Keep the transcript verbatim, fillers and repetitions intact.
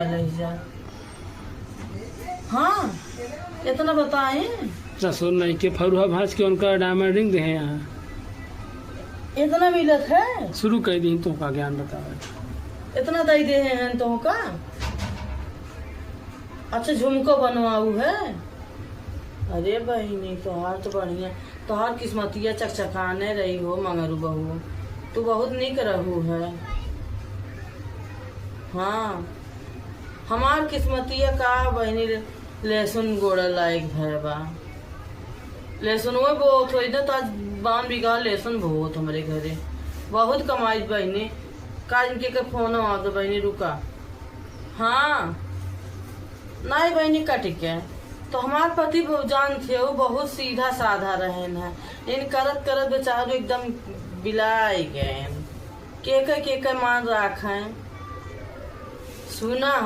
ले जा। हाँ, इतना बताएं। ससुर नहीं के फरुहा भाज के उनका diamond ring दे हैं यहाँ। इतना मिलत है? शुरू कर दी तो का ज्ञान बतावे। इतना दई दे हैं तो का? अच्छा, झुमको बनवाऊ है? अरे बहिनी, तोहार तो बढ़िया, तोहार किस्मतिया चकचकाने रही हो मंगरू बहू, तू बहुत निक रहू है। हाँ, हमार किस्मतिया का बहिनी, लहसुन गोड़ा लायक भय बा। लहसुन वो बहुत होई ना, तो आज बावन बीघा लहसुन बहुत हमरे घरे, बहुत कमाई बहिनी। का इनके के फोन आवत बहिनी, रुका। हाँ, नहीं बहिनी, कट के तो हमार पति ब-, जानत है, वो बहुत सीधा साधा रहेन है। इन करत करत बेचारू एकदम बिलाई गए। के के, के के मान राखें। सुना,